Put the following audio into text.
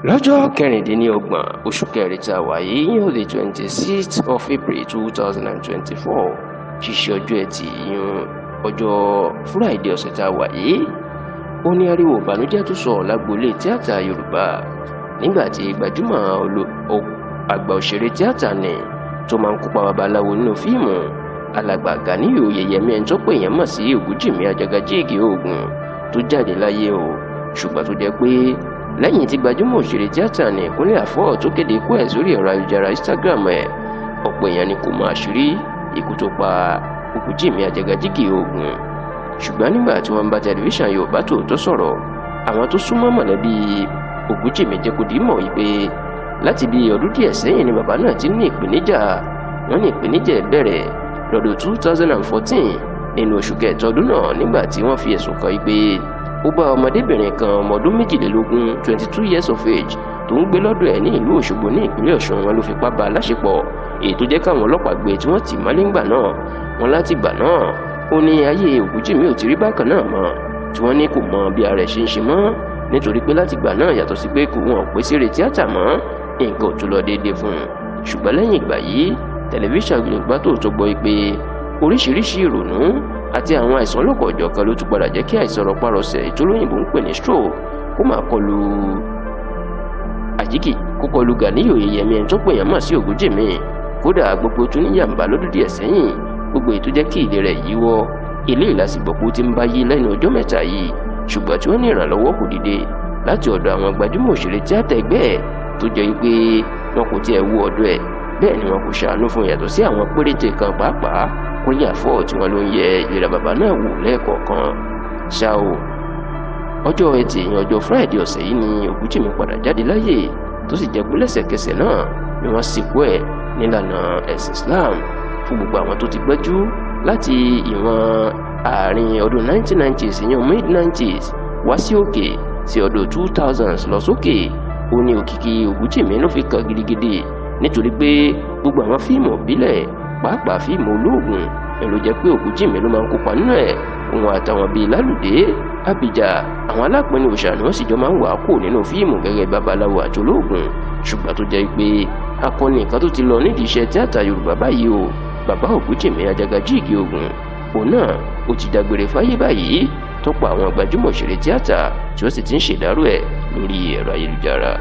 Lọ́jọ́ 26 oṣù kẹrin tá a wà yìí, yóò di 26th of April 2024, ṣíṣe ọjọ́ Ẹtì, ìyún ọjọ́ Friday ọ̀sẹ̀ tá a wà yìí, ó ní ariwo ìbànújẹ́ tó sọ lágboolé tíátà Yorùbá nígbà tí gbajúmọ̀ àgbà òṣèré tíátà ni tó máa ń kópa babaláwo nínú fíìmù, Alàgbà Ganiyu Oyèyẹmí, ẹni tó pè yẹn mọ̀ sí Ògúnjìmí Àjàgàjìgì Ògùn, tó jáde láyé o. Ṣùgbọ́n tó jẹ́ pé lẹ́yìn tí gbajúmọ̀ òṣèré tíátà ní Kúnlé Afod tó kéde ikú ẹ̀ sórí ẹ̀rọ ayélujára Instagram ẹ̀, ọ̀pọ̀ èèyàn ni kò mọ àṣírí ikú tó pa Ògúnjìmí Àjàgàjìgì Ògùn. Ṣùgbọ́n nígbà tí wọ́n ń bá tẹlifíṣàn Yorùbá Tòótọ́ sọ̀rọ̀, àwọn tó súnmọ́ mọ̀lẹ́bí Ògúnjìmí jẹ́ kó di mọ̀ wípé láti bí ọdún díẹ̀ sẹ́yìn ni bàbá náà ti ní ìpèníjà. Wọ́n ní ìpèníjà ẹ̀ bẹ̀rẹ̀ lọ́dún 2014, nínú oṣù kẹta ọdún náà, nígbà tí wọ́n fi ẹ̀sùn kàn wípé ó bá ọmọdébìnrin kan, ọmọ ọdún 22, 22 years of age, tó ń gbé lọ́dọ̀ ẹ̀ ní ìlú Òṣogbo ní ìpínlẹ̀ Ọ̀ṣun. Wọn ló fipá bá a láṣepọ̀, èyí tó jẹ́ káwọn ọlọ́pàá gbé tí wọ́n tì mọ́lé ńgbà náà. Wọn láti gbà náà ó ní ayé Ògúnjìmí ò ti rí bákan náà mọ́, tí wọ́n ní kò mọ bí ara ẹ̀ ṣe ń ṣe mọ́, nítorí pé láti gbà náà, yàtọ̀ sí pé kò wọ́n pè séré tíátà mọ́, nǹkan ò tún lọ déédéé fún un. Ṣùgbọ́n lẹ́yìn ìgbà yìí, tẹlifíṣàn Yorùbá Tòótọ́ gbọ́ pé oríṣiríṣi ìrònú àti àwọn àìsàn ọlọ́kọ̀ọ̀jọ̀kan ló tún padà jẹ́ kí àìsàn rọpárọsẹ̀ ètò olóyìnbó ń pè ní stroke kó máa kọlu àjíkì, kó kọlu Ganiyu Oyèyẹmí, ẹni tó pè yàn mọ̀ sí Ògúnjìmí. Kódà gbogbo tún ní jàǹbá lọ́dún díẹ̀ sẹ́yìn, gbogbo èyí tó jẹ́ kí ìlera ẹ̀ yíwọ́. Ilé ìlàsìgbọ̀ pé ó ti ń bá yí lẹ́nu ọjọ́ mẹ́ta yìí, ṣùgbọ́n tí wọ́n ní ìrànlọ́wọ́ kò dìde láti ọ̀dọ̀ àwọn gbajúmọ̀ òṣèré tíátà ẹgbẹ́ ẹ̀, tó jẹ́ wípé wọn kò tiẹ̀ wo ọ̀dọ̀ ẹ̀, bẹ́ẹ̀ ni wọn kò ṣàánú fún, yàtọ̀ sí àwọn péréte kan, pàápàá Kúnlé Afod, tí wọ́n ló ń yẹ ìlera bàbá náà wò lẹ́ẹ̀kọ̀ọ̀kan. Ṣá o, ọjọ́ Ẹtì, ìyẹn ọjọ́ Friday ọ̀sẹ̀ yìí, ni Ògúnjìmí padà jáde láyé, tó sì jẹ́ pé lẹ́sẹ̀kẹsẹ̀ náà ni wọ́n sìnkú ẹ̀ nílànà ẹ̀sìn Islam. Fún gbogbo àwọn tó ti gbẹ́jú láti ìwọ̀n àárín ọdún 1990s, ìyẹn mid 90s, wá sí òkè sí ọdún 2000s lọ sókè, ó ní òkìkí Ògúnjìmí ló fi kàn gidigidi, nítorí pé gbogbo àwọn fíìmù ìbílẹ̀, pàápàá fíìmù olóògùn ẹ̀, ló jẹ́ pé Ògúnjìmí ló máa ń kópa nínú ẹ̀. Òun àtàwọn bíi Lálùdé, Àbíjà, àwọn alápinnu òòṣà ni wọ́n sì jọ máa ń wà á kó nínú fíìmù gẹ́gẹ́ babaláwo àti olóògùn. Ṣùgbọ́n tó jẹ́ pé akọni kan tó ti lọ nídìí iṣẹ́ tíátà Yorùbá báyìí o, bàbá Ògúnjìmí Àjàgàjìgì Ògùn, òun náà ó ti dágbére fáyé báyìí, tó pa àwọn gbajúmọ̀ òṣèré tíátà tí ó sì ti ń ṣèdárò ẹ̀ lórí ẹ̀rọ ayélujára.